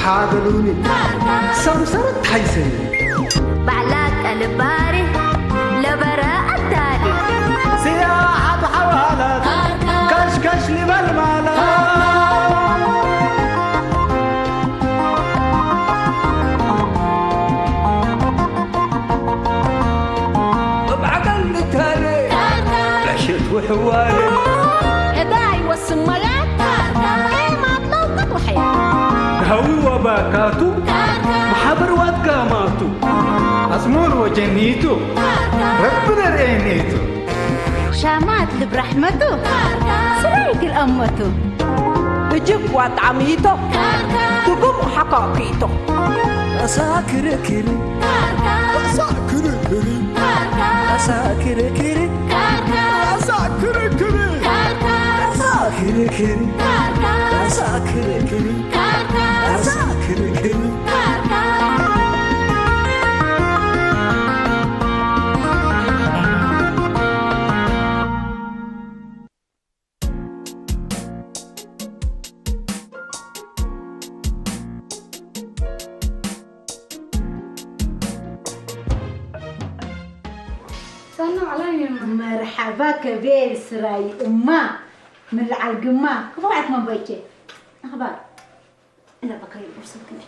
ሓበሉኒ ሰምሰረት ሓይሰኒ ባዕላ ቀልባሪ ለበረ ኣዳሊ ስያ ሓብ ሓዋላት ካሽካሽ ሊበል ማለት እብዓቀል ንታለ ዕሸት ውሕዋለ እዳ ይወስን መያ ኤማት ለውቀት ወሐያ ሃዊ ወባካቱ ማሓበር ዋትጋማቱ ኣጽሙር ወጀኒቱ ረቢ ነርእየኒቱ ሻማት ልብ ራሕመቱ ስራይ ግልአመቱ እጅብ ዋጣሚቶ ትጉም ሓካኪቶ እሳ ክርክሪ እሳ ክርክሪ እሳ ክርክሪ እሳ ክርክሪ እሳ ክርክሪ እሳ ክርክሪ እሳ ክርክሪ ሳና ባዕላ እየ እማ። መርሓባ ከቤል ስራይ እማ ምልዓል ግማ ክፉዓት መንበይቼ ኣኽባር እንዳበከይ ቁርሰት ክንዲ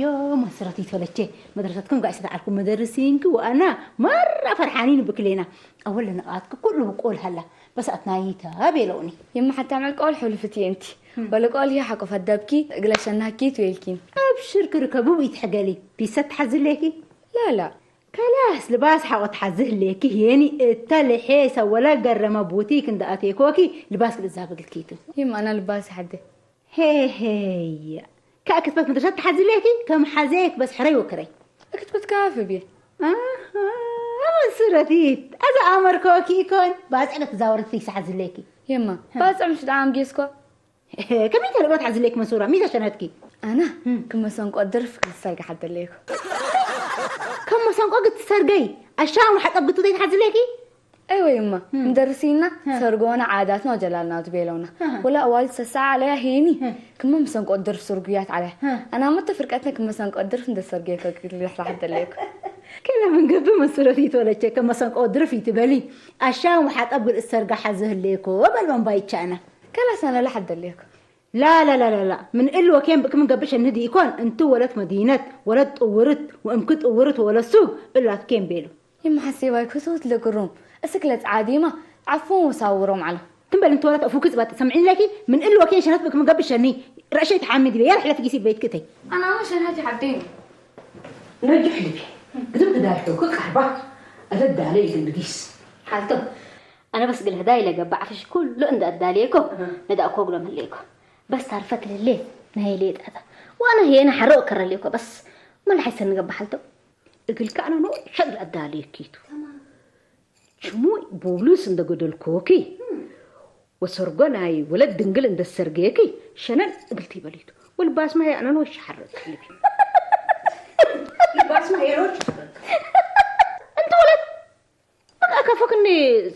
ዮ ማስራት ይተለቼ መድረሰትኩም ጋሽ ተዓልኩም መደርሲንክ ወኣና ማራ ፈርሓኒን ብክሌና ኣወል ነቃትክ ኩሉ ብቆል ሃላ በሳት ናይታ ቤለውኒ የማሓታም ዕልቆል ሑልፍት የንቲ በልቆል ሂ ሓቆፈት ደብኪ እግለ ሸናኪ ትዌልኪን ኣብሽር ክርከቡ ይትሕገሊ ፒሰት ትሓዝሌኪ ላላ ከላስ ልባስ ሓቆ ትሓዚ ህሌኪ ሄኒ እታ ልሔ ሰወለ ገረመ ቡቲክ እንዳኣቴኮኪ ልባስ ክልዛበግልኪቱ ይማና ልባስ ሓደ ሄሄ ከኣ ክትበት ምድርሰት ትሓዝሌኪ ከም ሓዘየክ በስሕረይ ወክረይ እክትኩት ካፍ ብየ ስረቲት ኣዛ ኣመርኮኪ ኢኮን ባጽዕነ ትዛወርቲ ትሓዝሌኪ የማ ባጽዕ ምሽ ደዓም ጌስኮ ከመይ ተልእሎ ትሓዝሌኪ መሱራ ሚዛ ሸነትኪ ኣና ክመሰንቆ ድርፍ ክትሰርግ ሓደለይኩ ከም መሰንቆ ግትሰርገይ ኣሻም ሓጠብ ግቱ ዘይትሓዝሌኪ ኣይወይ እማ እንደርሲና ሰርጎና ዓዳትና ወጀላልና ትቤለውና ወላ እዋል ሰሳ ዓለያ ሄኒ ክመ ምሰንቆ ድርፍ ሱርጉያት ዓለያ ኣና መተ ፍርቀትና ክመ ሰንቆ ድርፍ እንደሰርገ ይፈግል ይሕራሕት ደለይኩ ከላ ምን ገብ መሱረት ይትወለቸ ከመ ሰንቆ ድርፍ ይትበሊ ኣሻም ወሓጠብ ግል እሰርጋ ሓዘህለይኮ በል መንባይቻና ከላ ሰነላ ሓደለይኩ لا لا لا لا لا من ال وكين بك من قبش الندي يكون انتو ولد مدينة ولد طورت وامك طورت ولا سوق الا كين بيلو يما حسيباي كسوت لقروم اسكلت عاديمة عفو وصاورهم على تنبل انت ولد افوكس بات سمعين لكي من ال وكين شنات بك من قبش الني رأشي تحمد بي يا رحلة تقيسي بيت كتي انا مش هاتي حدين نجح لي بي قدم بدايته كل قحبة ازد علي قلبيس حالته ኣነ በስ ግልህዳ ኢለ ገብእ ዓፍሽ ኩሉ እንዳ ኣዳልየኮ ነዳእ ኮግሎም ህልየኮ በስ ታርፈት ልሌ ናይ ሌጣታ ዋና ሄና ሓረው ከረልየኮ በስ መላ ሓይሰን ንገብሓልቶ እግልካ ኣነ ኖ ሸግ ኣዳልየኪቱ ሽሙይ ቦብሉስ እንደገደልኮኪ ወሰርጎ ናይ ወለድ ድንግል እንደሰርገየኪ ሸነን እግልቲ በሊቱ ወልባስማ ሄ ኣነ ኖ ሸሓረቅ ልቢ ልባስማ ሄ ኖ ሸሓረቅ እንተ ወለድ በቃ ከፈክኒ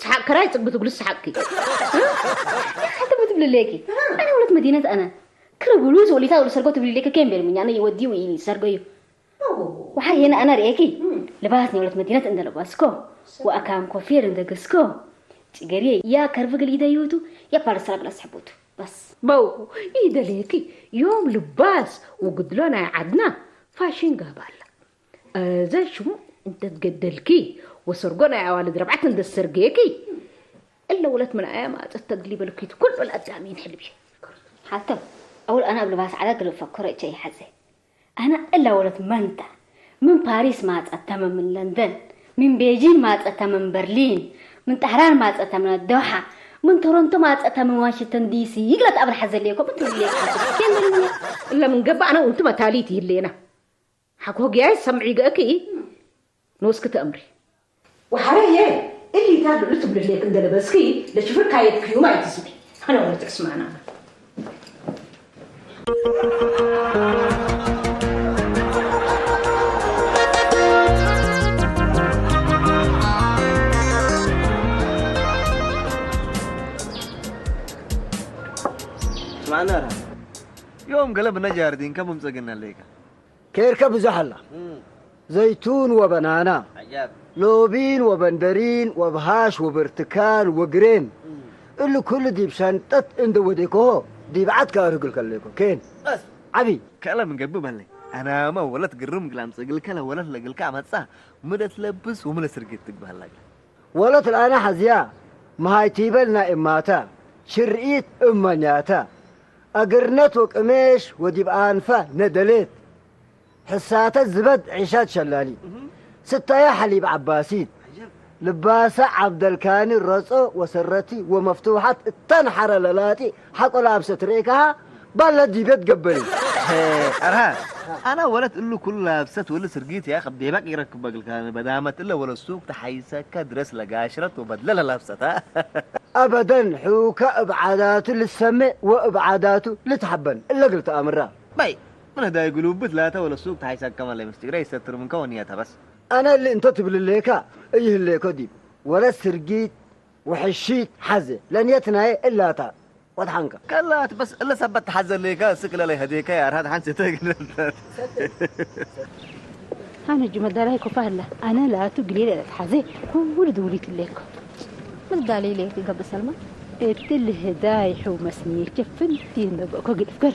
ሰሓቅ ከራይ ጽግት ጉልስ ሰሓቅኪ ሓተ ብትብልለኪ ኣነ ወለት መዲነት ኣነ ክረጉሉ ዝወሊታ ወለ ሰርጎ ትብልለኪ ከን ቤልምኛ ኣነ ይወዲ ወይ ሰርጎ እዩ وحي هنا أنا رئيكي لباس نولت مدينة عند لباسكو وأكام كوفير عند قسكو تقري يا كرفق الإيدا يوتو يا بارسرق لسحبوتو بس بو إيدا ليكي يوم لباس وقدلونا عدنا فاشين قابل እዛ ሽሙ እንተትገደልኪ ወሰርጎ ናይ ኣዋልድ ረብዓት እንደሰርገየኪ እለ ወለት ምን ኣያ ማፀት ተግሊ በልኪት ኩሉ ኣዳሚን ሕልቢ ሓልተም ኣውል ኣነ ኣብ ልባስ ዓዳ ግልብ ፈኮረ እቸ ይሓዘ ኣነ እላ ወለት መንታ ምን ፓሪስ ማፀት ተመምን ለንደን ምን ቤጂን ማፀት ተመን በርሊን ምን ጣህራን ማፀት ተመን ዶሓ ምን ቶሮንቶ ማፀት ተመን ዋሽንግተን ዲሲ ይግለት ኣብርሓ ዘለየኮ ምን ትብልየ የምርኛ እለ ምን ገባእና ውንቲ መታሊት ይህሌና ሓኮግያይ ሰምዒ ገእኪ ንወስኪ ተእምሪ። ወሓረየ እሊታ ልዑል ትብልሌክ እንደለበስኪ ለሽፍር ካየት ክዩማ ኣይትስሚ። ኣነ ወለት ዕስማና። ስማዕና ራ ዮም ገለ ብነጃርዲን ከም ምምጸግና ኣለይካ። ከይርከ ብዙሕ ኣላ። እም። ዘይቱን ወበናና፣ ዓጃብ። ሎቢን ወበንደሪን ወብሃሽ ወበርትካን ወግሬን። እም። እሉ ኩሉ ዲብ ሸንጠት እንደ ወዴኮሆ ዲብ ዓት ካርግል ከሌኮ። ኬን። በስ። ዓቢ። ከለ ምን ገብእ በለይ። ኣናማ ወለት ግርም ግላም ጸግልከ ለወለት ለግልካ ኣመጻ። ምደት ለብስ ወምለ ስርጊት ትግባላግ። ወለት ለኣና ሐዝያ። መሃይ ቲበል ናይ እማታ። ሽርኢት እመኛታ። ኣግርነት ወቅሜሽ ወዲብ ኣንፋ ነደሌት። ሕሳተ ዝበድ ዒሻት ሸላሊት። እህ። ስታያ ሐሊብ ዓባሲት። ዓጀብ። ልባሳ ዓብደልካኒ ረጾ ወሰረቲ ወመፍቱሓት እተን ሐረ ለላጢ ሐቆ ላብሰት ርኤካሃ ባለ ዲቤት ገበሪ። ሄ፣ ቀርሃ። ኣና ወለት እሉ ኩሉ ላብሰት ወሊ ስርጊት እያ፣ ከብ ዴባቅ ይረክብ በግልካኒ በዳመት እለ ወለ ሱቅ ተሓይሰካ ድረስ ለጋሽረት ወበድለ ለላብሰታ። ኣበደን ሑካ እብ ዓዳቱ ልሰሜ ወእብ ዓዳቱ ልትሐበን እለ ግል ተኣምራ። ባይ፣ ምን ህዳይ ግሉብት ላተ ወለ ሱቅ ተሓይሰካ ማለ ምስ ትግረ ይሰትር ምንከ ወንያታ በስ። ኣነ እሊ እንተ ትብልሌካ እይህሌኮ ዲብ ወለ ስርጊት ወሕሺት ሐዘ ለንየት ናየ እላታ ወድሓንካ። ከላት በስ እለ ሰበት ተሓዘ ሌካ ስክ ለለይ ሀዴካ ያርሃት ሓንስ ተግለልታት። ሃነ ጁመ ዳላይ ኮፋ ህላ ኣነ ላቱ ግሌ ለለትሓዘ ኩሉ ድውሊት ሌኮ። ምን ዳላይ ሌክ ገብእ ሰልማ? እቲ ልህዳይ ሕው መስኒ ጀፍን ቲን በበእኮ ግድፍገር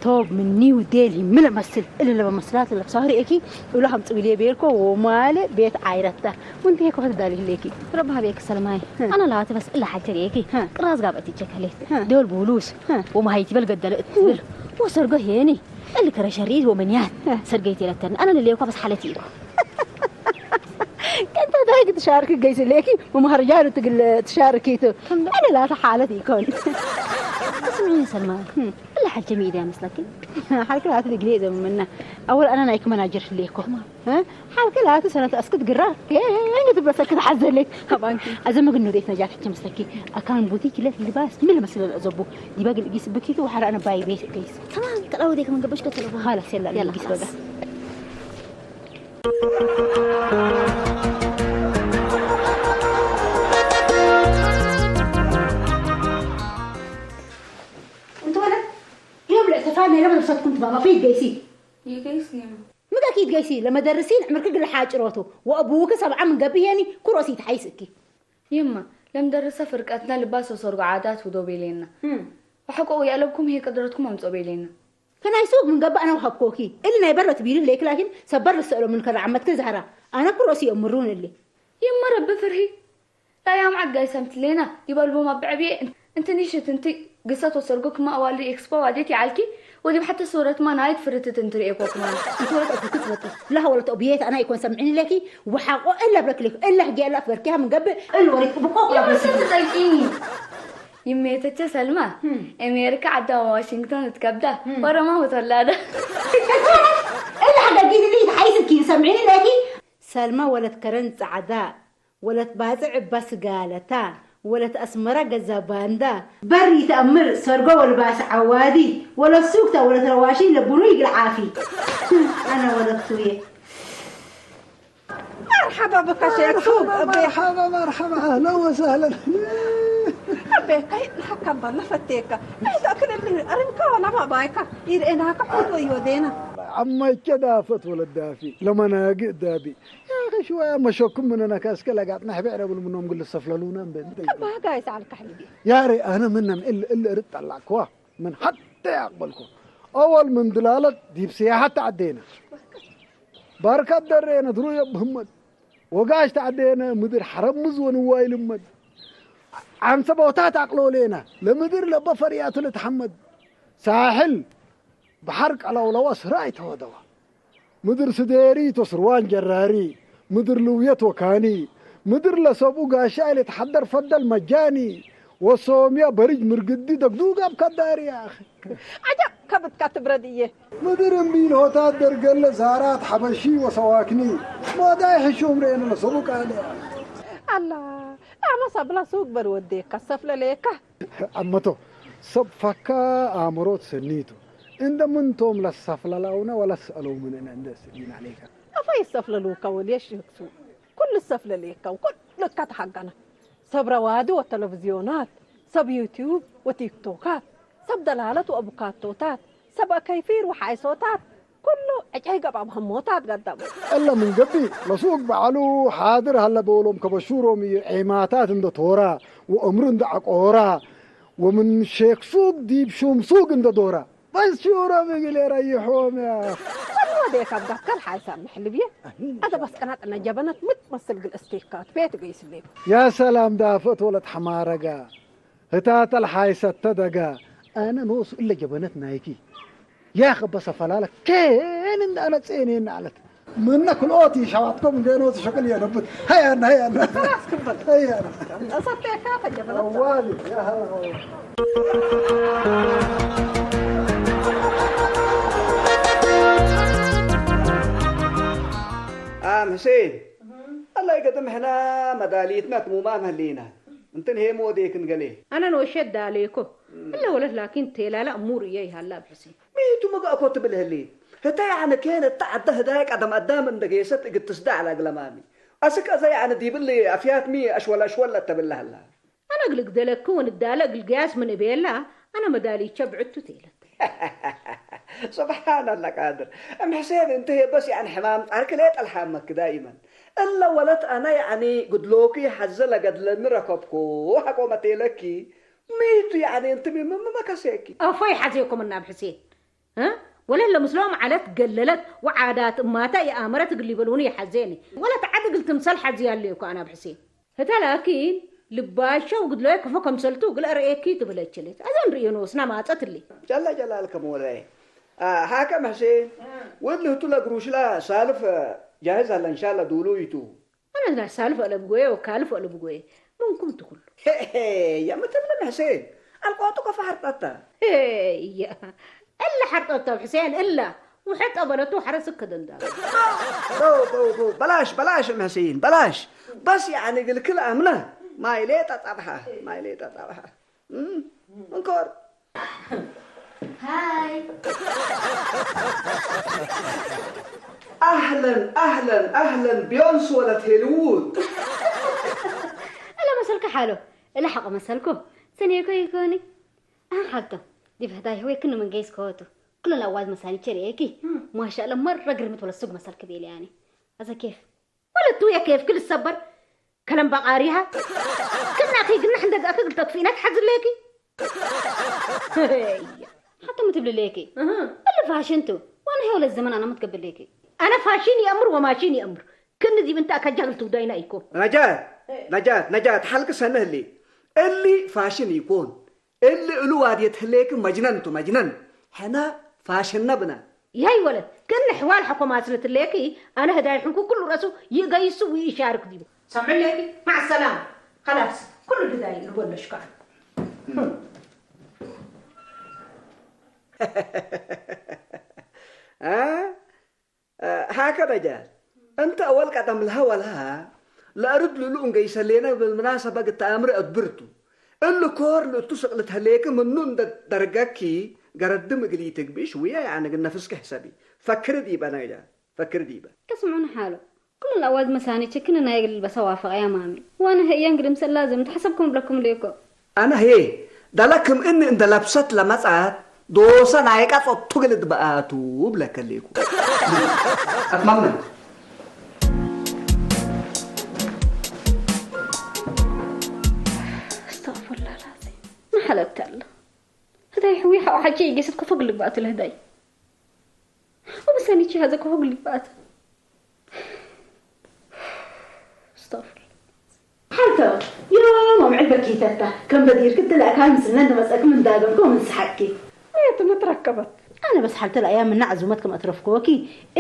ቶብ ምን ኒው ዴልሂ ምለ መስል እለ ለበ መስላት ለብሳሪ ኤኪ እሉ ሃምጽ ብሌ ቤልኮ ወማለ ቤት ዓይረታ። ወንቲ ሄኮ ኸትዳሊ ህሌኪ። ረባ ሀቤክ ሰልማይ። ህ። ኣነ ላቲ በስ እለ ሓጀር ኤኪ። ህ። ቅራዝ ጋብ እቲ ቸከሌት። ህ። ዶል ቡሉስ። ህ። ወመሃይቲ በል ገደለ እትብል። ወሰርጎ ሄኒ። እል ከረ ሸሪት ወመንያት። ህ። ሰርገይት የለተን። ኣነ ልሌኳ በስ ሓለት ኢኮ። ከንታ ዳይግ ትሻርክ ገይስ ሌኪ ወመሃርጃሉ ትግል ትሻርኪቱ። ኣነ ላቲ ሓለት ኢኮን። ስምዒ ሰልማይ። ህ። እለ ሓጀ ሚእዳ መስለኪ። ሓልክ ላቲ ልግሌ ዘምምና። ኣወል ኣነ ናይክ መናጀር ህሌኮ። እ? ሓልከ ላቲ ሰነተ ኣስክት ግራ። እ፣ ኣይነ ትብለ ሰክት ሓዘለይ። ካብ ኣንኪ። ኣዘ መግን ወዴት ነጃት ሕጂ መስለኪ። ኣካን ቡቲክ ይለት ልባስ ምን ለመስለ ለዘቡ። ዲባ ግል ጊስ ብኪቱ ወሓራ ኣነ ባይ ቤት እገይስ። تمام، تلاو ديك من قبش كتلو. خلاص، يلا، يلا، نلقي خلاص. سودا. أنت ولا؟ يوم الاحتفال ما يلبس كنت بابا في الجيسي. يا جيسي. ምገኪ ይትገይሲ ለመደርሲን ዕምርኪ ግለ ሓጭሮቱ ወአቡውኪ ሰብዓ ምን ገብእ የኒ ኩሮሲ ይትሓይስኪ። ይማ ለምደርሰ ፍርቀትና ልባስ ወሰርጎ ዓዳት ውዶ ቤሌና። እም። ወሐቆ ወያለብኩም ሄ ቅድረትኩም ኣምጾ ቤሌና። ከናይ ሱቅ ምን ገብእ ኣነ ወሃብኮኪ። እሊ ናይ በረት ቢሉ ሌክ ላኪን ሰበር ልሰእሎ ምን ከረ ዓመትኪ ዛህራ። ኣነ ኩሮሲ የምሩን እሊ። ይማ ረቢ ፍርሂ። لا يا معقاي سمت لينا يبالبو ما بعبي. انت نيشت انت قصة وسرقوك ما والي اكسبو واديتي علكي ودي حتى صورة ما نايت فرتت انت ريكوك ما. انت ولا تأكل كتبتي. لا ولا تأبيت أنا يكون سمعين لك وحقو إلا برك لك إلا هجي لا فركيها من قبل الورق بقوق يا بس تسأليني. يميتك سلمى. أمريكا عدا واشنطن تكبدا. ورا ما هو طلع ده. إلا حاجة جديدة اللي يتحيز كي سمعين لك. سلمى ولد كرن سعداء. ወለት ባጽዕ እባ ስጋለታ፣ ወለት ኣስመራ ገዛ ባንዳ። በሪ ተኣምር ሰርጎ ወልባስ ዓዋዲ፣ ወለት ሱክታ ወለት ረዋሺ ለቡኑ ይግል ዓፊ። ኣነ ወለት ቱየ። مرحبا بك شيخ سوق. مرحبا، مرحبا، أهلا وسهلا. أبي، هاي الحكم بالله فتيكا. هاي تأكل اللي أرنكا ولا ما بايكا. يرئنا كحوت ويودينا. عمي كدافت ولد دافي، لما ناقي دابي. يا أخي شوية مشوكم مننا كاسكلا قاعد نحبي على بل منهم قل السفلة لونا بنت. كبها قايس على الكحلي. يا ري أنا منهم إلا، إلا رد طلعكوا من حتى يقبلكم. أول من دلالة ديب سياحة تعدينا. باركات درينا درو يا محمد. وقاش تعدينا مدير حرم مزون وايل مد. عن سبوتات عقلو لينا. لمدير لبفر ياتو لتحمد. ساحل. بحرق على ولوس راي تودوا. ምድር ስዴሪ ቶስርዋን ጀራሪ፣ ምድር ልውየት ወካኒ፣ ምድር ለሰብኡ ጋሻ ኢለ ተሓደር ፈደል መጃኒ፣ ወሶምያ በሪጅ ምርግዲ ደግዱግ ኣብ ከዳሪ ያኺ። عجب كبت كاتب رديه. ምድር እምቢል ሆታት ደርገለ ዛራት ሓበሺ ወሰዋክኒ፣ ሞዳይ ሕሹም ርኤነ ለሰብኡ ቃለ። ኣላ፣ ኣመ ሰብላ ሱቅ በር ወዴካ ሰፍለ ሌካ። ኣመቶ፣ ሰብ ፋካ ኣእምሮ ትሰኒቱ። እንደ ምንቶም ለሰፍለላውነ ወለስአለው ምንነ እንደ ስዲን ዓሌከ። ኣፋ ይሰፍለሉከ ወልየሽ ይህክሱ። ኩሉ ሰፍለሌከ ወኩሉ እካ ተሓገነ። ሰብ ረዋዲ ወተለቪዝዮናት፣ ሰብ ዩትዩብ ወቲክቶካት፣ ሰብ ደላለት ወአቡካቶታት፣ ተበከይ ፊሩ ሓይሶታት ኩሉ ዕጨይ ገባብ ህሞታት ገደሙ። እለ ምን ገብእ ለሱቅ በዐሉ ሓድር ሀለ በወሎም ከበሹሮም እዩ ዔማታት እንደ ቶራ ወእምሩ እንደ ዐቆራ ወምን ሼክ ሱቅ ዲብ ሹም ሱቅ እንደ ዶራ በስ ሹሮም እግል የረይሖም ያ ወዴ ካብ ጋከል ሓይሳ ምሕልብየ ኣደ በስቀናጥ እነ ጀበነት ምትመስል ግል እስቴካት ቤት ገይስሌ ያ ሰላም ዳፈት ወለት ሐማረጋ ህታተል ሓይሰተ ደጋ ኣነ ኖሱ እለ ጀበነት ናይኪ ያኸ በሰፈላለ ኬን እንደ ኣነ ጼኔን ኣለት ምነ ክልኦት ሸዋትኮም እንደ ኖሱ ሸቅል የነብት ሀያና ሀያና ራስ ክበል ሀያና እሰቴካ ተጀበነት ዋሊ ያኸ ኣም ሕሴን ኣላይ ገጥም ሕና መዳሊትና ትሙማም ህሊና እንትን ሄም ወዴክን ገሌ ኣነ ንወሸት ዳሌኮ እለ ወለት ላኪን ቴላላ እሙር እየ ይሃላ ኣብ ሕሴን ሚቱ መጋእኮ ትብል ህሊ ህታ ያዕነ ኬን እታ ዓደ ህዳይ ቀደም ኣዳም እንደ ጌሰት እግትስዳ ዓላ ግለማሚ ኣስክ ኣዘ ያዕነ ዲብል ኣፍያትሚ ኣሽወል ኣሽወል እተብላ ህላ ኣነ እግል እግደለኪ ወንዳለ እግል ገያስ ምን እቤላ ኣነ መዳሊቸ ብዕቱ ቴለት سبحان الله قادر ام حسين انت هي بس يعني حمام تعرك ليه تلحمك دائما الا ولت انا يعني قد لوكي حزل قد لن ركبكو حقومتي لك ميت يعني انت من ما كسيكي ኣፎይ ሓዜኩም እናብ ሕሴን እ? ወለለ ምስሎም ዓለት ገለለት ወዓዳት እማታ የኣመረት እግል ይበልውኒ ይሓዜኒ ወለት ዓድ እግል ትምሰል ሓዚ ያለየኩ ኣናብ ሕሴን ህታ ላኪን ልባሸው ግድሎየ ክፎ ከምሰልቱ ግል ኣርእየኪ ትብለችልት ኣዘን ርእየኖ ስና ማጸትሊ جل جلالك مولاي آه حاكم حسين وين هتو لك روشلا سالف آه، جاهز هلا ان شاء الله دولو يتو ኣነ ናይ ሳልፍ ኣለብጎየ ወካልፍ ኣለብጎየ ምንኩም ትኩሉ يا متمم حسين القوتك فحرطتا ሄየ እላ ሓርጠቶ ኣብ ሕሴን እላ ውሐ ጠበለቱ ሓረስ ከደንዳ بو بو بو بلاش بلاش ام حسين بلاش بس يعني قلك الامنه ما يليت طبحه ما يليت طبحه انكر هاي اهلا اهلا اهلا بيونس ولا هوليوود እለ መሰልከ ሓሎ እለ ሓቆ መሰልኩ ሰኔኮ ይኮኒ ኣን ሓልቶ ዲብ ህዳይ ህወይ ክኑ ምን ገይስ ከወቱ ኩለን ኣዋዝ መሳኒቸ ርእየኪ ማሻለ መረ ግርምት ወለ ሱግ መሰልክ ቤልያኒ ኣዘ ኬፍ ወለቱ የኬፍ ክልሰበር ከለም በቃሪሃ ክናኺ ግናሕ እንደጋእኪ ግልተክፊእና ትሓዝለኪ ሓቶ ምትብልለኪ እለ ፋሽንቱ ዋና ሄወለ ዘመን ኣና ምትገብለኪ ኣነ ፋሽን ይእምር ወማሽን ይእምር ክንዚ ብንታ ከጃግል ትውዳይና ኢኮ نجاة نجاة نجاة حلق سنه اللي اللي فاشن يكون اللي الواد يتهليك مجنن تو مجنن حنا فاشن نبنا ያይ ወለት ግን ሕዋል ሕኮ ማስለት ለኪ ኣነ ህዳይ ሕንኩ ኩሉ ረሱ ይገይሱ ይሻርክ ዲቡ ሰምዕለኪ ማዕ ሰላም ከላስ ኩሉ ድዳይ ንጎለሽ ከዓ ها هكذا جال انت اول قدم لها ولها لارد له لون قيس لنا بالمناسبه قد امر ادبرته اللي كور لتسق لتهليك منو اند درجكي قردم قليتك بشويه يعني قلنا فسك حسابي فكر دي بنا جال فكر دي بنا ከስምዑኒ ሓሎ ኩለን ኣዋዝ መሳኒ ችክን ናይ ግል በሰ ዋፈቀያ ማሚ ዋነ ህእየን ግድም ሰላዘም ተሓሰብኩም ብለኩም ደኮ ኣነ ህየ ዳላ ክም እኒ እንደ ለብሰት ለመጻት ዶሰ ናይ ቀጾ ቱግልድ በኣቱ ብለከሌኩ ኣትማምነ استغفر الله العظيم ما حلبت الله هداي حوي حو حكي يجسد كفق لك بقى الهداي ومساني شي هذا كفق لك بقى استغفر ሓልቶ ዮም ኣምዕል በኪተታ ከም በዲርክ ትለእካ ምስነ እንደመፀክ ምንዳገምክ ወምንስሓቅኪ የትምት ረከበት ኣነ በስ ሓልተ ለኣያ ምና ዕዙመት ከም ኣትረፍክወኪ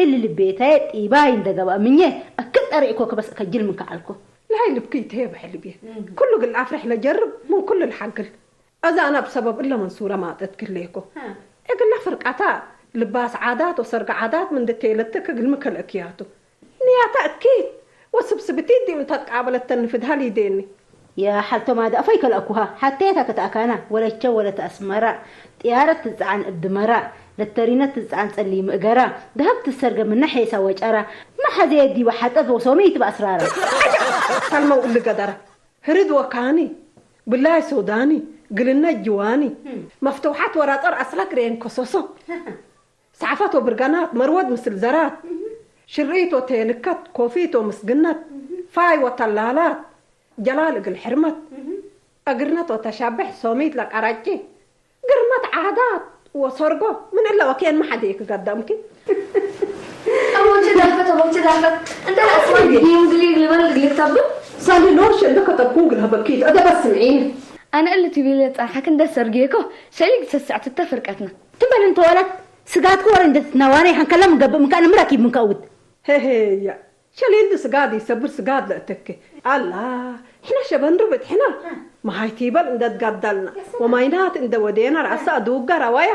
እል ልቤታየ ጢባይ እንደገባ ምኘ ኣክል ጠሪእኮ ክበስ ከጅል ምን ከዓልኮ ለሃይ ልብኪ ይትሄ ብሕልብ እየ ኩሉ ግል ኣፍርሕ ለጀርብ ምን ኩሉ ልሓግል እዛ ኣና ብሰበብ እለ መንሱረ ማጠት ክሌኮ እግላ ፍርቃታ ልባስ ዓዳት ወሰርግ ዓዳት ምን ድቴለትክ እግል ምከልእክያቱ ንያታ እኪት ወስብስብቲ ዲም ተቃበለተን ንፍድሃል ይዴኒ يا حالتو ما دافي كلا أكوها حتى يتاكت أكانا ولا تشو ولا تأسمرا طيارة تزعن الدمرا للترينة تزعن تسلي مأجرا ذهبت السرقة من ناحية سوجرا ما حد يدي وحتى وصومي تبقى أسرارا ሰልመው እሊ ገደረ ህርድ ወካኒ ብላይ ሶዳኒ ግልነት ጅዋኒ፣ መፍተውሓት ወራጠር ኣስላክ ሬን ኮሶሶ፣ ሰዓፋት ወብርጋናት፣ መርወድ ምስል ዘራት፣ ሽርኢት ወተየልከት፣ ኮፊት ወምስግነት፣ ፋይ ወተላላት፣ ጀላል እግል ሕርመት፣ እግርነት ወተሻብሕ፣ ሶሚት ለቀራጪ፣ ግርመት ዓዳት ወሰርጎ፣ ምን እለ ወኬን መሓደ ይክጋዳምኪ። أبوك دافت أبوك دافت أنت لا أسمع ديم قليل لبلد قليل تبدو ሳሊ ኖሽ እንደ ከተብኩ ግልሃበኪ፣ እደ በስ ስምዒኒ። أنا اللي تبي لي تصحك أنت سرقيكو شليك تسعة تتفرقتنا ትበል እንተወለት ስጋትኪ ወረ እንደ ትናዋነ ይሓንከላ ምንገብእ ምንካን ምረኪብ ምንከውድ ሄሄያ፣ ሸሌንዲ ስጋድ ይሰብር ስጋድ ለእተክ። ኣላ፣ ሕና ሸበን ርብት ሕና። መሃይቲ ይበል እንደ ትጋዳልና። ወማይናት እንደ ወዴና ራሳ ዱጋ ራዋያ።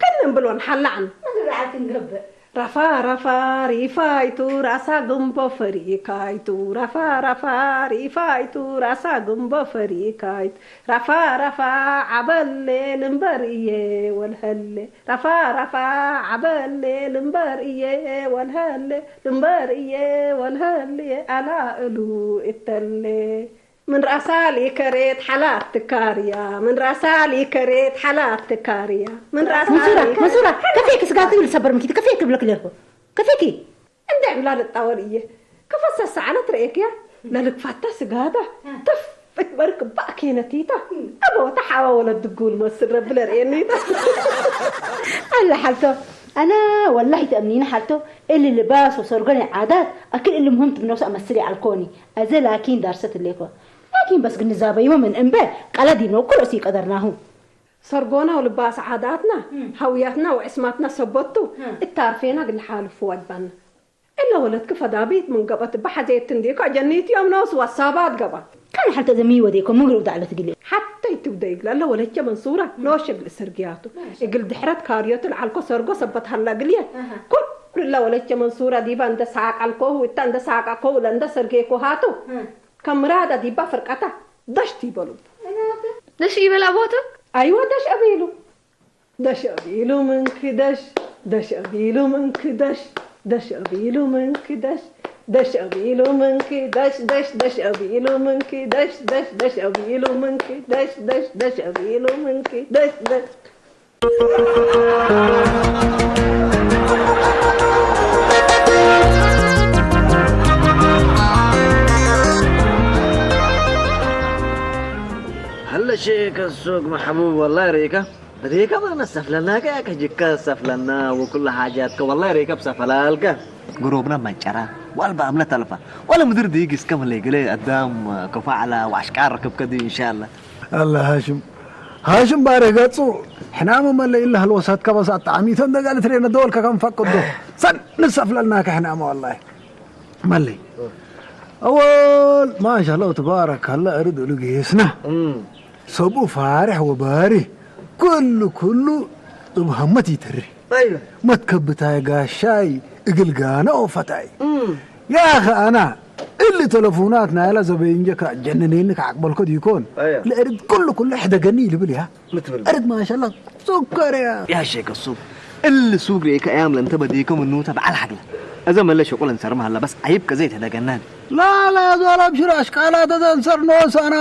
ከነን ብሎን ሓላዕን። ماذا عاد نقبل ራፋ ራፋ ሪፋይቱ ራሳ ግንቦ ፈሪካይቱ ራፋ ራፋ ሪፋይቱ ራሳ ግንቦ ፈሪካይት ራፋ ራፋ ዓበሌ ልምበር እየ ወልሀሌ ራፋ ራፋ ዓበሌ ልምበር እየ ወልሀሌ ልምበር እየ ወልሀሌ ኣላእሉ እተሌ ምን ራሳ ሊከሬት ሓላት ትካርያ ምን ራሳ ሊከሬት ሓላት ትካርያ ምን ራሳ منصورة ሊከሬት منصورة كفيك سقاطي ولا سبر مكيت كفيك بلك ليكو كفيكي እንደ ዕብላ ልጣወር እየ ክፈሰስ ሰዓለት ረኤክያ ለልግፋታ ስጋዳ ተፍ እትበርክ ባእ ኬነቲታ ኣበወታ ሓዋ ወለድ ድጉል መስል ረቢ ለርእየኒታ አለ ሓልቶ ኣና ወላሂ ተእምኒኒ ሓልቶ እሊ ልባስ ወሰርጎን ዓዳት ኣክል እሊ ምህምት ብነብሱ ኣመስል ይዓልኮኒ ኣዘ ላኪን ዳርሰት እሌኮ ላኪን በስ ግንዛበይሞ ምን እምበር ቀለድ ይብነው ኩሉ እሲ ቀደርናሁ ሰርጎና ወልባስ ዓዳትና ሃውያትና ወዕስማትና ሰበቱ እታርፌና ግልሓልፉ ዋጅባና እለ ወለትክ ፈዳቢት ምን ገበት እባ ሐዜት እንዴ እኳ ጀኒት ዮም ነውስ ዋሳባት ገባ ካን ሓልተ ዘሚ ወዴኮ ምግሩ ዳዕለት ግሊ ሓተ ይትብደ ይግላ እለ ወለቸ መንሱራ ኖሽ እግል ሰርግያቱ እግል ድሕረት ካርዮት ልዓልኮ ሰርጎ ሰበት ሀላ ግልየ ኩሉ እለ ወለቸ መንሱራ ዲባ እንደ ሳቅ አልኮሁ እታ እንደ ሳቅ አኮሁ ለእንደ ሰርጌ ኮሃቱ ከምራዳ ዲባ ፍርቀታ ደሽት ይበሉ دش يبل أبوتك አይወ ደሽ አቢሉ ደሽ አቢሉ ምንኪ ደሽ ደሽ አቢሉ ምንኪ ደሽ ደሽ አቢሉ ምንኪ ደሽ ደሽ አቢሉ ምንኪ ደሽ ደሽ ደሽ አቢሉ ምንኪ ደሽ ደሽ ደሽ አቢሉ ምንኪ ደሽ ደሽ ደሽ አቢሉ ምንኪ ደሽ ደሽ هلا شيك السوق محبوب والله ريكا ريكا ما نسفلناك يا كجكا سفلنا وكل حاجاتك والله ريكا بسفلالك قروبنا ما جرى ولا بأمنا تلفا ولا مدير ديك اسكم اللي قلي قدام كفاعلة وعشكار ركب كدي إن شاء الله ኣላ ሃሽም ሃሽም ባረ ገጹ ሕናመ መለ ኢላ ህልወሳትካ በስ ኣጣዓሚቶ እንደ ጋል ትሬነ ደወልካ ከም ፈቅዶ ሰን ንሰፍለልናካ ሕናመ ወላሂ መለይ ኣወል ማሻላ ተባረካላ እርድ እሉ ጌስና ሰብኡ ፋርሕ ወባሪ ኩሉ ኩሉ እብ ሃመት ይተሪ መትከብታይ ጋሻይ እግልጋና ኦፈታይ ያኸ ኣና እሊ ተለፉናት ናይላ ዘበይንጀ ከጀንነኒ ከዓቅበልኮ ዲኮን ለእርድ ኩሉ ኩሉ ሕደገኒ ይልብል ያ እርድ ማሻላ ሱከር ያ يا شيخ السوق اللي سوق ريك أيام لن تبديكم النوتة بعد حقله إذا ما ليش يقول أنسر مهلا بس عيب كزيت هذا جنان ላላ ዞል ኣብሽር ኣሽቃላት ዘንሰር ኖስ ኣና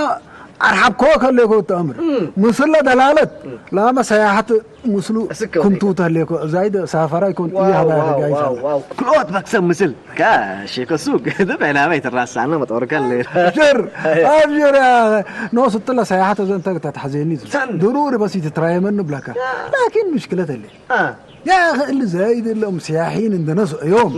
ኣርሓብኮ ከሌኮ ተኣምር ምስለ ደላለት ላመ ሰያሕት ምስሉ እስከ ወዲቀ። ክንቱ ተሌኮ ዛይደ ሳፈራ ይኮን واو ይሃባ واو ያደጋ واو ይሻላ واو كلوت بكسب مثل كا شيخ السوق ده بينا ما يترسى أنا ما تورك اللي ኣብሽር ኣብሽር ያ ኖስ ጥለ ሰያሕት ዘንተ ተታሕዜኒ ሰን። ድሩሪ በስ ይትትራየመኒ ብለካ ላኪን ምሽክለት ለ آه يا أخي اللي زايد اللي هم سياحين عندنا يوم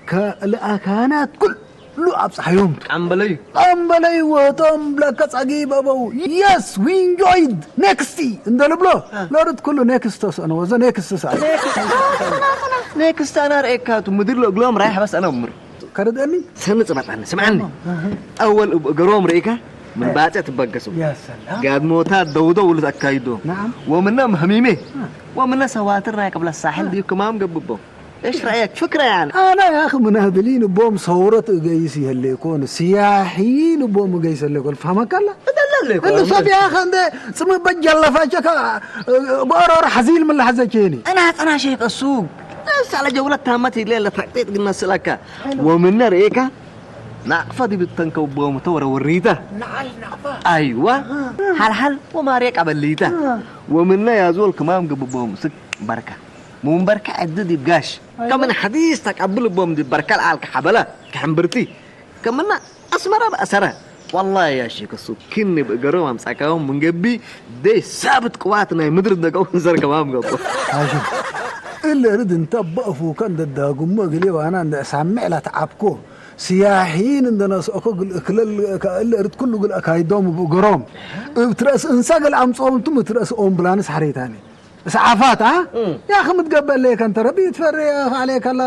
كالأكانات كل له أبصح يوم عم بلي قام بلي وطم لك صقيب أبو yes we enjoyed next እንደ ልብሎ ለርድ ኩሉ ኔክስት ተስእነ ወዘ ኔክስት ሰዓት نيكست أنا رأيكاتو مدير له قلوم رايح بس أنا أمر ከርደኒ سنة سبعة أنا سمعني أول قروم رأيكا من باجة تبقسوا يا سلام قاعد موتات دودو ولا تأكايدو نعم ومنهم هميمي ومنها سواترنا قبل الساحل دي كمان قببو ايش رايك فكره يعني أنا يا أخي مناضلين بوم ثورة قيس يليكون سياحيين بوم قيس يليكون فهمك الله بدلل لك اللي صوت يا أخي عند سمي بجلفاتك بقرر حزين من لحظة كيني انا انا شيخ السوق بس على جولة تامتي ليلة تحقيق قلنا سلكة ومن ريكا ናቕፋ ዲብ እተንከብቦም ተወረወሪተ። ንዓል ናቕፋ። ኣይዋ። ሓልሓል ወማርያ ቀበሊተ። ወምነ ያዞል ክማም ግብቦም ስክ በርካ። ሙን በርካ ዕዲ ዲብ ጋሽ። ኣይዋ። ከምን ሓዲስ ተቀብል ቦም ዲብ በርካ ልዓል ከሓበለ። ከሕምብርቲ። ከምና ኣስመራ ብኣሰረ። ዋላሂ ያ ሼክ እሱ ክኒ ብእገሮም ኣምጻካዮም ምን ገቢ ደይ ሳብት ቅዋት ናይ ምድር ደቀው ዘርከባም ገቦ። ሃሽም፣ እለ ርድ እንተ በእፉ ከን ደዳጉሞ እግሌ ዋና እንደ ሳምዕ ላተዓብኮ ስያሒን እንደ ነስኦኮ ግል እክለል እለ ርድ ኩሉ ግል ኣካይዶም ብእገሮም እብ ትረእስ እንሳ ገል ኣምጽኦም እንቱም እብ ትረእስ ኦምብላንስ ሓሬታኒ። እስዓፋት ኣ እም። ያ ከምትገበለይ ከንተ ረቢ ትፈሪ ያ ፋዕለይ ከላ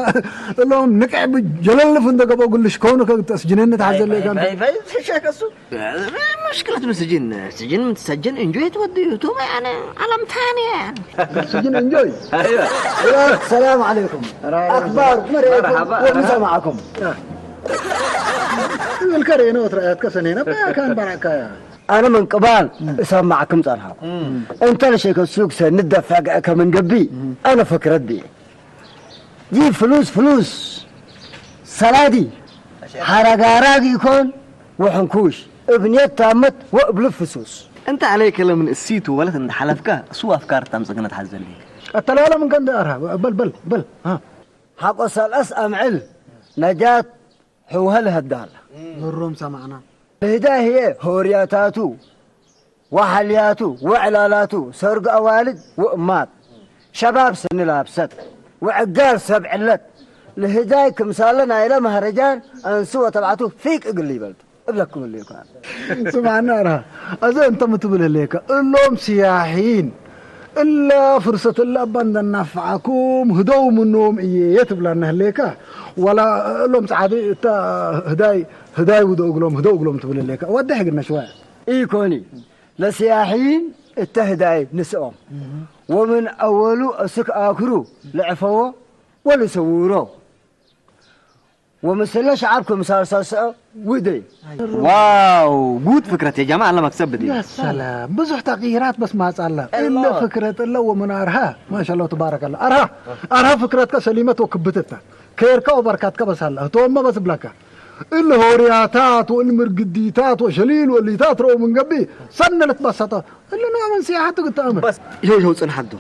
እሎም ንቅዕ ብጀለልፍ እንደ ገቦ ግልሽ ከሆኑ ከግተስ ጅነነት ሓዘለይ ከንተ። ፋይ ፋይ ሸከሱ። مشكلة من سجن سجن من سجن انجوي تودي تو يعني عالم ثاني يعني. سجن انجوي. ايوه. السلام عليكم. أخباركم؟ مرحبا. وين سمعكم؟ الكرينة وترأيت كسنينة بيا كان بركة. ኣነ ምንቅባል እሰማዕኩም ጸንሓኹ። እንተ ንሸይከ ሱግሰ ንደፋግዐ ከም እንገቢ ኣነ ፍክረት ብየ። ዚ ፍሉስ ፍሉስ ሰላዲ ሓራጋራግ ይኮን ወሕንኩሽ እብንየት ታመት ወእብሉ ፍሱስ። أنت عليك لمن السيت ولت عند حلفك سوى أفكار تام سكنت حزلي. التلالة من كان دارها. بل بل بل ها. ሓቆ ሰልኣስ ኣምዕል ነጃት ሕውሀል ሀዳል። ምሮም ሰማዕና። ህዳይ ህየ ሆርያታቱ ወሓልያቱ ወዕላላቱ ሰርግ ኣዋልድ ወእማት ሸባብ ስኒ ላብሰት ወዕጋል ሰብ ዕለት ልህዳይ ክምሳለ ናይለ ማህረጃን ኣንሱ ወተባዕቱ ፊቅ እግል ይበልቱ እብለኩም እለ ይኳን። ስማዕና ኣርሃ፣ እዚ እንተ ምትብል ህሌከ፣ እሎም ስያሒን እላ ፍርሰት እላ እባ እንደናፍዓኩም ህደው ምንዎም እየ ትብላና ህሌካ፣ ዋላ እሎም ጸዓዲ እታ ህዳይ፣ ህዳይ ውደው እግሎም፣ ህደው እግሎም ትብል ህሌካ፣ ወድሕ ግን ነሽዋያ። ኢኮኒ፣ ለስያሒን እተ ህዳይ ንስኦም፣ ወምን ኣወሉ እስክ ኣክሩ ልዕፈዎ ወልሰውሮ። ومثل شعبكم مسلسل سعودي. واو، جود فكرة يا جماعة، الله مكسب بدي. يا سلام، بزح تغييرات بس ما صار. إلا فكرة إلا ومن أرها، ما شاء الله تبارك الله. أرها، أرها فكرتك سليمة وكبتتها. كيركا وبركاتك بس هلا، توما بس بلاكا. إلا هورياتات وإلا مرقديتات وشليل والليتات رو من قبي. سنة لتبسطة. እሉ ንኣመን ስያሓቱ ግተኣምር። በስ። ይኸው ይኸው ጽንሓት ዶ።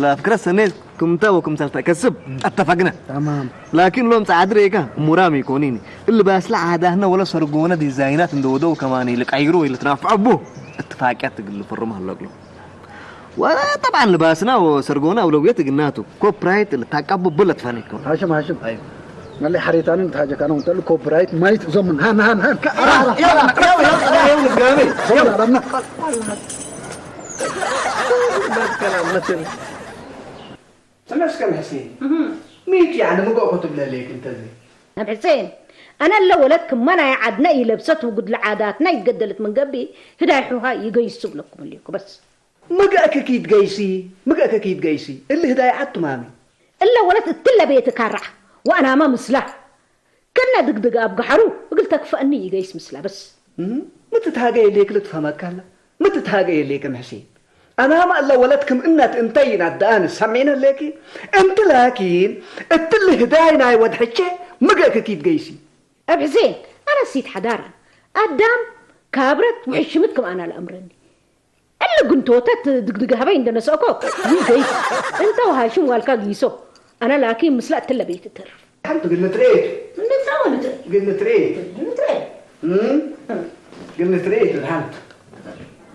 ለፍክረት ሰኔት ክምተ ወክምሰል ተከስብ ኣተፈግነ። ተማም። ላኪን ሎም ጸዓድር ኤካ ሙራም ይኮኒኒ። እሉ ባስላ ዓዳህነ ወለ ሰርጎነ ዲዛይናት እንደወደው ከማኒ ልቀይሩ ወይ ልትናፍዐቡ እትፋቅያት ትግል ፍርም ኣለግሎ። ወጠብዓን ልባስና ወሰርጎነ ኣውለውየት እግናቱ ኮፕራይት ልታቀቡ ብለት ፈኒኮ። ሃሽም፣ ሃሽም። ኣይ። መለይ ሓሬታንን ተሃጀካኖም እንተሉ ኮፒራይት ማይት እዞም ሃን ሃን ሃን። ተመስገን ሕሴን። ሚት ያዕኒ ምጎ እኮ ትብለለይ ክንተዚ። ናብ ሕሴን፣ ኣነ ለወለት ክማ ናይ ዓድና ይለብሰት ውጉድ ለዓዳትና ይገደለት መንገቢ ህዳይ ሑሃ ይገይሱ ብለኩም እልኩ በስ። ምግእኪ ኪድ ገይሲ፣ ምግእኪ ኪድ ገይሲ፣ እሊ ህዳይ ዓቱ ማሚ። እለ ወለት እትለ ቤት ካራ፣ ወኣናማ ምስላ። ከነ ድግድግ ኣብ ገሓሩ፣ እግል ተክፈእኒ ይገይስ ምስላ በስ። እም፣ ምትትሃገ የሌክ ልትፈመካላ፣ ምትትሃገ የሌክ ምሕሴን። ኣናማ እለ ወለት ክም እነት እንተይ ናት ደኣን ሰሜነ ሌኪ፣ እንቲ ላኪን፣ እትሊ ህዳይ ናይ ወድሕቼ፣ ምግእኪ ኪድ ገይሲ። ኣብ ሕሴን፣ ኣነ ሲት ሓዳራን፣ ኣዳም፣ ካብረት፣ ውሕሽምት ክም ኣና ለኣምረኒ። እሊ ግንቶተት ድግድግ ሀበይ እንደነሰእኮ ይገይስ። እንተ ወሃሽም ዋልካ ግይሶ። ኣነ ላኪን ምስላ እትለ ቤት እተርፍ። ሓንቲ ግን ንትርኢት። እንደ ጻወ ንትርኢት። ግን ንትርኢት። ንትርኢት። እም? ግን ንትርኢት ሓንቲ።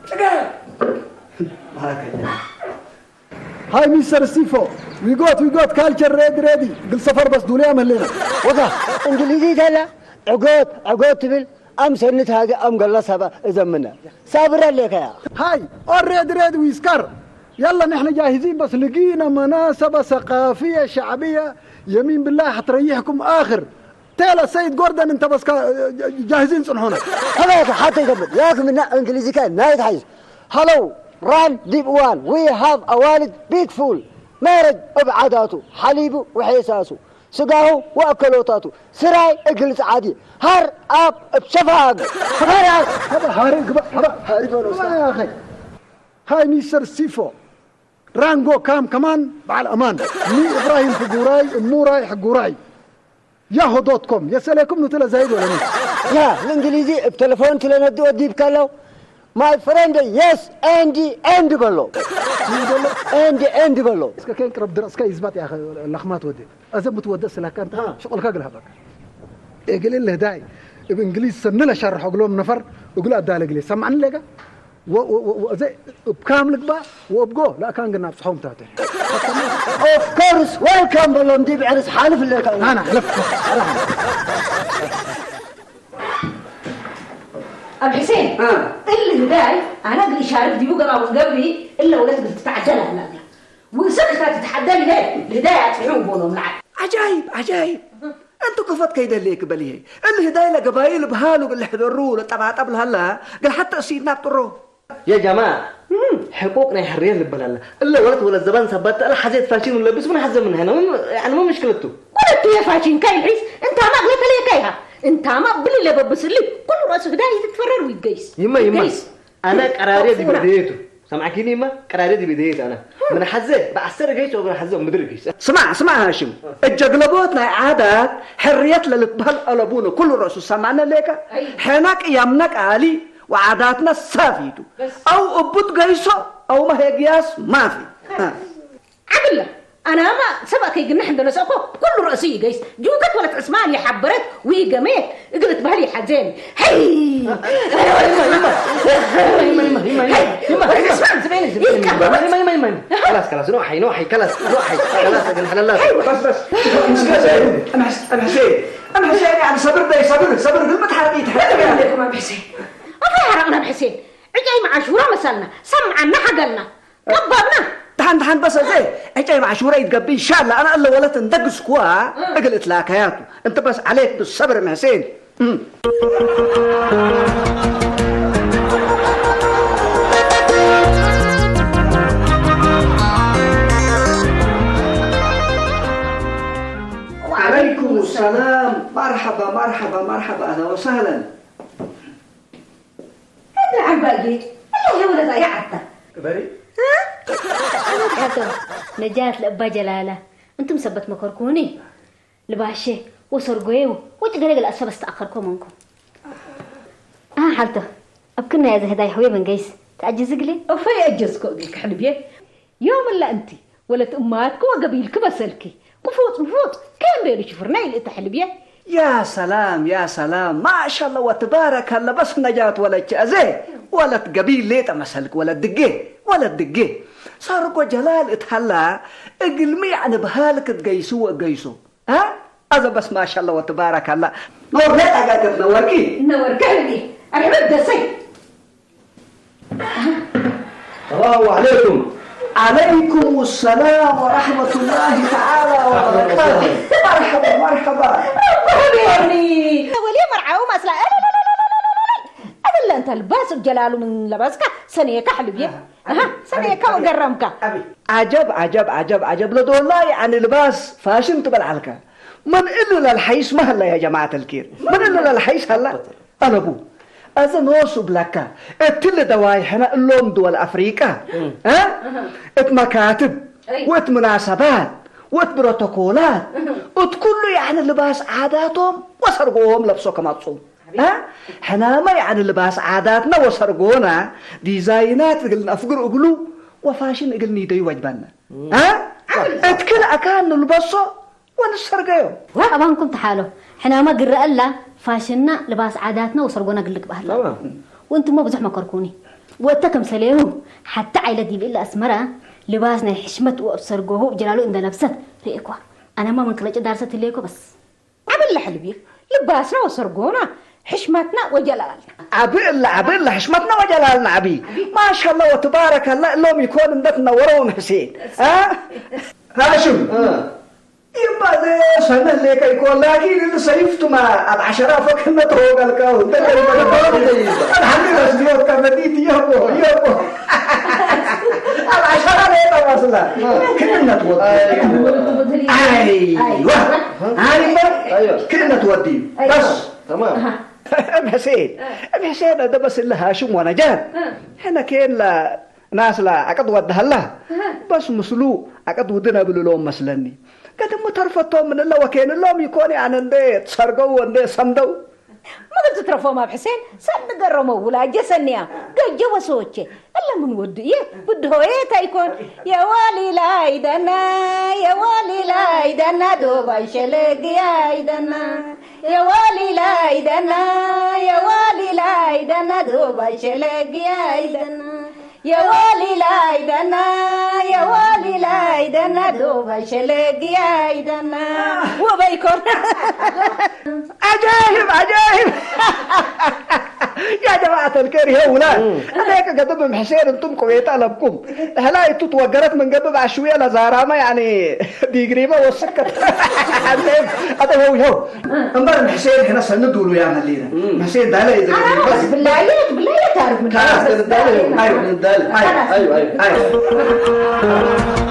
ጽጋ። ሃከ። ሃይ ሚስተር ስቲፎ፣ we got, we got culture ready, ready. ግል ሰፈር በስ ዱልያ መሌና። ወጋ፣ እንግሊዝይ ተላ፣ ዕጎት፣ ዕጎት ትብል፣ ኣም ሰንት ሃገ ኣም ገላ ሰባ እዘምነ። ሳብር ኣለካ ያ። ሃይ፣ ኦሬድ ሬድ ዊስከር። يلا نحن جاهزين بس لقينا مناسبة ثقافية شعبية يمين بالله حتريحكم آخر. تيلا سيد جوردن انت بس كا-، جاهزين صنحونا. هذا حتى يثبت. ياك من إنجليزي كان نايت حيز. Hello, run, deep one. We have a wallet, big full. مارج ابعداتو. حليبو وحيساسو. ስጋሁ ወኣከሎታቱ ስራይ እግል ጸዓዲ ሃር ኣብ እብ ሸፋግ ሃር ኣብ هذا هاري قبا هذا هاري بنو ما يا أخي. هاي ميستر سيفو. رانجو كام كمان بعد أمان. مي إبراهيم حقوراي، أموراي حقوراي. ياهو دوت كوم. يسألكم نتلا زايد ولا مي؟ ያ፣ ንእንግሊዚ ብ ተለፎን ትለነዲ ወዲብካ ኣሎ። My friend, yes, and, and በሎ። And, and በሎ። እስከ ከይን ቅረብ ድረስካ ይዝባት ያኸ ለኽማት ወዲ። أزمت ود سلاكان شغل كاغل هبك. إقل إلا داي. بإنجليز سنلا شرح أقلوم نفر. أقول أدال إنجليز سمعني لك. و و و و زي بكامل بقى وأبقو لا كان قلنا بصحوم تاتي. Of course, welcome بلوم دي بعرس حالف اللي كان. أنا لف. ኣብ ሕሴን እልህ ዳይ ኣና ግን ሻርፍ ዲቡ ገባውን ገብሪ እለ ወለት ግን ትተዓደል ኣላግላ ውእሰት እታ ትትሓደል ኢለ ልህዳይ ኣጥፊዑ ቦሎም ለዓል። ዓጃይብ ዓጃይብ። እንቱ ክፈት ከይደልየ ክበል ይሄ እልህ ዳይ ለገባይ ልብሃሉ ግን ልሕደሩ ለጠባጠብ ልሃላ ግን ሓተ እሲትና ብጥሮ። የጃማ ሕቁቅ ናይ ሕርየት ልበላላ እለ ወለት ወለት ዘባን ሳባት ተእለ ሓዘት ፋሽን ለብስ ምን ሓዘ ምን ሀነ ምን ያዕኒ ምን ምሽክለቱ። ወለቱ የፋሽን ካይልሒስ እንታማ እግለ ተለየካ ኢኻ። እንታማ ብሊ ለበብስሊ ኩሉ ረእሱ ህዳይ ትትፈረር ይገይስ ይማ ይማ ይገይስ። ኣነ ቀራርየ ዲበ ደየቱ ሰማዕኪኒ ይማ ቀራርየ ዲበ ደየቱ ኣነ ምን ሓዘ ብዓሰር ገይስ ወብን ሓዘ ምድር ገይስ። ስማዕ ስማዕ ሃሽም እጀግለቦት ናይ ዓዳት ሕርየት ለልትበሃል ኣለቡነ ኩሉ ረእሱ ሰማዕነ ሌካ። ሕና ቅያምና ቃሊ ወዓዳትና ሳፊቱ ኣው እቡት ገይሶ ኣው መሄግያስ ማፊ። ዓብለ ኣናማ ሰብኣ ከይግንሕ እንደነሰእኮ ኩሉ ርእሲ ይገይስ ጅውከት ወለት ዕስማን ይሓበረት ውይ ገመየት እግልት ባህል ይሓዘየኒ ሄይ ኸላስ ኸላስ ንውሓይ ንውሓይ ከላስ ንውሓይ ከላስ ግን ሓለላ በስ በስ ምስገዘ ኣምሕሴ ኣምሕሴ ሰብር ደይ ሰብር ሰብር ግን ምትሓረቂ ትሕረቂ ኣለኩም ኣምሕሴ ኣፈ ሓረቕና ብሕሴን ዕጨይ መዓሹራ መሳልና ሰምዓና ሓገልና ቀባብና። ደሓን ደሓን በሰ ዘ ዕጨይ መዓሹራ ይትገብእ ኢንሻላ ኣነ እለ ወለት እንደግስኩዋ እግል እትላከያቱ እንተ በስ ዓሌት ብሰብር ምሕሴን። عليكم السلام مرحبا مرحبا مرحبا اهلا وسهلا. هذا عباقي الله يولد يا عطا. بري؟ ها؟ حتى نجات لأبا جلالة. أنتم سبت مكركوني. لباشي وسرقويو وتقلق الأسفل استأخركم منكم. آه حالته. أبكنا يا زهداي حوي من قيس. تعجز قلي؟ أفي أجز كوقي كحلبيه. يوم إلا أنت ولت أماتك وقبيلك بسلكي قفوط قفوط كان بيلو شفرنا إلى تحلبية. يا سلام يا سلام ما شاء الله وتبارك الله بس نجاة ولد أزي ولد قبيل ليت مسلك ولد دقي ولد دقي صار قو جلال اتحلى اقلمي عن بهالك تقيسو وقيسو ها هذا بس ما شاء الله وتبارك الله نور ليت أقاقب نوركي نوركي أنا بدي أسي السلام عليكم. عليكم السلام ورحمة الله تعالى وبركاته. مرحبا مرحبا. مرحبا. ولي مرعاو مسلا. أبلا أنت الباس جلال من لباسك سنيك حلبي. أها سنيك وقرمك. عجب عجب عجب عجب لدولا يعني لباس فاشن تبل علكا. من إلا للحيس ما هلا يا جماعة الكير. من إلا للحيس هلا. ኣለቡ። እዚ ንወሱ ብለካ፣ እቲ ልደዋይ ሕነ እሎም ድወል ኣፍሪቃ፣ እ? እቲ መካትብ፣ ወት ሙናሰባት፣ ወት ፕሮቶኮላት፣ እት ኩሉ ያዕኒ ልባስ ዓዳቶም ወሰርጎዎም ለብሶ ከመጹ። እ? ሕናመ ያዕኒ ልባስ ዓዳትና ወሰርጎና ዲዛይናት እግል ነፍግር እግሉ ወፋሽን እግል ኒደዩ ወጅበና። እ? እት ክል ኣካን ንልበሶ ወንሰርገዮ። ኣባንኩም ተሓሎ ሕናማ ግረአላ ፋሽንና ልባስ ዓዳትና ወሰርጎና ግልግ ባህልና። ወንትሞ ብዙሕ መከርኩኒ። ወጥተ ከም ሰሌኑ ሓቲ ዓይለ ዲብ ኢለ ኣስመራ ልባስ ናይ ሕሽመት ወእብ ሰርጎሁ ጀላሉ እንደለብሰት ርእኳ። ኣነማ ምን ክለጭ ዳርሰት ህሌኮ በስ። ዓብለ ሕልቢ ልባስና ወሰርጎና ሕሽመትና ወጀላልና። ዓብለ ዓብለ ሕሽመትና ወጀላልና ዓቢ። ማሻላ ወትባረከላ እሎም ይኮን እንደት ነወረውን ሕሴን። ሃሽም ይባዘ ሰነህ ሌከ ይኮን ላኪን እንሰይፍቱማ ኣብ ዓሸራ ፈክነ ተወጋልካ እንተ ኣልሓምዱሊላ ስድሮትካ መዲት የቦ የቦ ኣብ ዓሸራ ሌጣ ማስላ ክእነት ወ ኣይዋ ኣይባ ክእነት ወዲ በስ እም ሕሴን እም ሕሴን ደበስለ ሃሽም ወነጃን ሕነ ኬን ናስላ ኣቅድ ወድሃላ በስ ምስሉ ኣቅድ ውድን ኣብልሎም መስለኒ። ገድም ተርፈቶም ምንለ ወኬንሎም ይኮን ኣነ እንደ ትሰርገው እንደ ሰምደው ምግብ ትትረፎም ኣብ ሕሴን ሰብ ንገረሞ ውላ ጀሰንያ ገጀ ወሰዎቼ እለ ምን ወዱ እየ ብድሆዬ ታይኮን የዋሊላይ ደና የዋሊላይ ደና ዶባይ ሸለግያይ ደና የዋሊላይ ደና የዋሊላይ ደና ዶባይ ሸለግያይ ደና የዋሊላይ ደና የዋሊላይ ደና ዶባይ ሸለግያይ ደና ወበይኮን عجائب عجائب يا جماعة الخير هي ولا أنا هيك قدم حسين أنتم كويتا لبكم هلا أنتم توقرت من قبل عشوية لزارامة يعني ديقريبا والسكة هذا هو هو أمبر حسين هنا سند ولو يا ملينا حسين ده لا يزعل بس ብላየት ብላየት ኣርግ خلاص ده لا أيوة ده لا أيوة أيوة أيوة